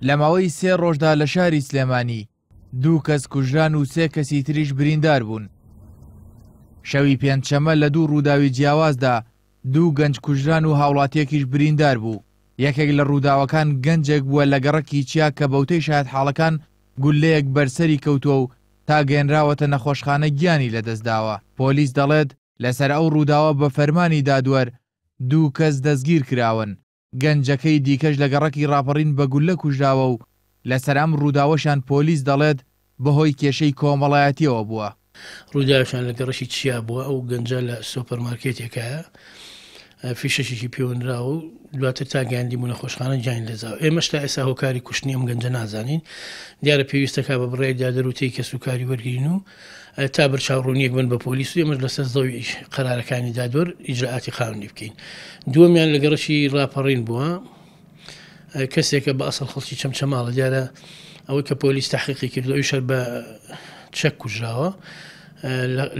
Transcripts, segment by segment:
لە ماوەی سێ ڕۆژدا لە شاری سلێمانی دوو کەس کوژران و سێ کەسی تریش بریندار بوون. شەوی پێنجشەممە لە دوو ڕووداوی جیاوازدا دوو گەنج کوژران و هاوڵاتییەکیش بریندار بوو. یەکێک لە ڕووداوەکان گەنجێک بووە لە گەڕەکی چیا کە بەوتەی شایەتحاڵەکان گوللەیەک بەر سەری کەوتووە و تا گەیەنراوەتە نەخۆشخانە گیانی لەدەستداوە. پۆلیس دەڵێت، لەسەر ئەو ڕووداوە بە فەرمانی دادوەر دوو کەس دەستگیرکراون. گەنجەکەی دیکەش لە گەڕەکی ڕاپەڕین بە گوللە کوژراوە و لەسەر ئەم ڕووداوەشیان پۆلیس دەڵێت بەهۆی کێشەی کۆمەڵایەتییەوە بووە. ڕووداوێکیان لە گەڕەکی چیا بووە، ئەو گەنجە لە سۆپەرمارکێتێکایە فیشەکێکی پێوەنراوە و دواتر تا گەیاندی بۆ نەخۆشخانە گیانی لەدەستداوە. ئێمەش تا ئێستا هۆکاری کوشتنی ئەم گەنجە نازانین. دیارە پێویستەکا بە بڕیاری دادوەر وتەی کەسوکاری وەرگرین و تا بەرچاوڕوونییەک بن بە پۆلیس و ئێمەش لەسەر زەوی قەرارەکانی دادوەر ئیجرائاتی قانونی بکەین. دووەمیان لە گەڕەکی ڕاپەڕین بووە، کەسێکە بە ئەسڵ خەڵکی چەمچەماڵە، دیارە ئەوەی کە پۆلیس تەحقیقی کردو ئەویش هەر بە چەک کوژراوە،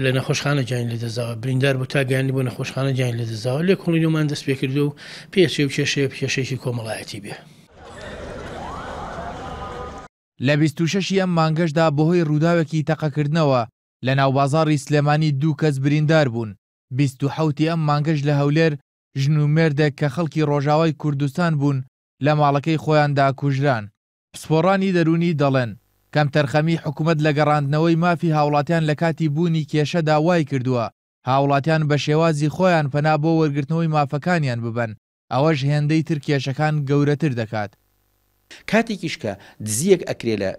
لە نەخۆشخانە گیانی لەدەستداوە، بریندار بوو تا گەیاندنی بۆ نەخۆشخانە گیانی لەدەستداوە، لێکۆڵینەوەمان دەست پێکردووە و پێچێ و کێشەیە کێشەیەکی کۆمەڵایەتی بێ. لە 26 ی ئەم مانگەشدا بەهۆی ڕووداوێکی تەقەکردنەوە لە ناوبازاڕی سلێمانی دوو کەس بریندار بوون، 27 ی ئەم مانگەش لە هەولێر ژن و مێردێک کە خەڵکی ڕۆژاوای کوردستان بوون لە ماڵەکەی خۆیاندا کوژران. پسپۆڕانی دەروونی دەڵێن، کەمتەرخەمی حکومەت لە گەڕاندنەوەی مافی هاوڵاتیان لە کاتی بوونی کێشەدا وایکردووە هاوڵاتیان بە شێوازی خۆیان پەنا بۆ وەرگرتنەوەی مافەکانیان ببەن، ئەوەش هێندەی تر کێشەکان گەورەتر دەکات. کاتێکیش کە دزیەک ئەکرێ لە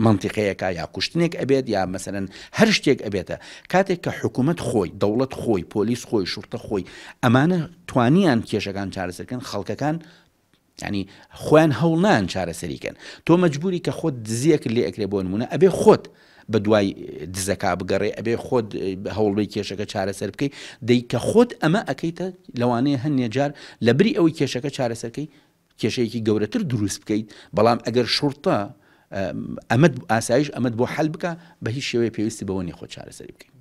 مەنتیقەیەکا یا کوشتنێک ئەبێت یا مەسەلەن هەر شتێک ئەبێتە کاتێک کە حکوومەت خۆی دەوڵەت خۆی پۆلیس خۆی شورتە خۆی ئەمانە توانیان کێشەکان چارەسەرکەن خەڵکەکان ینی خۆیان هەوڵ نان چارەسەریکەن تۆ مەجبوری کە خۆت دزیەک لێ ئەکرێ بۆ نمونە ئەبێ خۆت بە دوای دزەکە بگەڕێ ئەبێ خۆت هەوڵبەی کێشەکە چارەسەر بکەی دەی کە خۆت ئەمە ئەەکەیتە لەوانەیە هەندێ جار لە بری ئەوەی کێشەکە چارەسەرکەی کێشەیەکی گەورەتر دروست بکەیت بەڵام ئەگەر شوڕتە ئەمەت ئاسایش ئەمەت بۆ حل بکە بە هیچ شێوەیە پێویستی بەوە نیە خۆت چارەسەری بکەیت.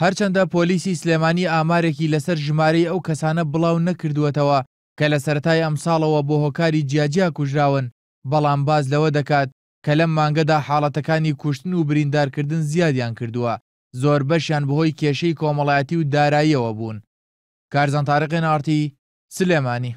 هەرچەندە پۆلیسی سلێمانی ئامارێکی لەسەر ژمارەی ئەو کەسانە بڵاو نەکردووەتەوە کە لە سەرەتای ئەمساڵەوە بۆ هۆکاری جیاجیا کوژراون، بەڵام باس لەوە دەکات کە لەم مانگەدا حاڵەتەکانی کوشتن و بریندارکردن زیادیان کردووە، زۆربەشیان بەهۆی کێشەی کۆمەڵایەتی و داراییەوە بوون. کارزان تاریق، ئێن ئاڕ تی، سلێمانی.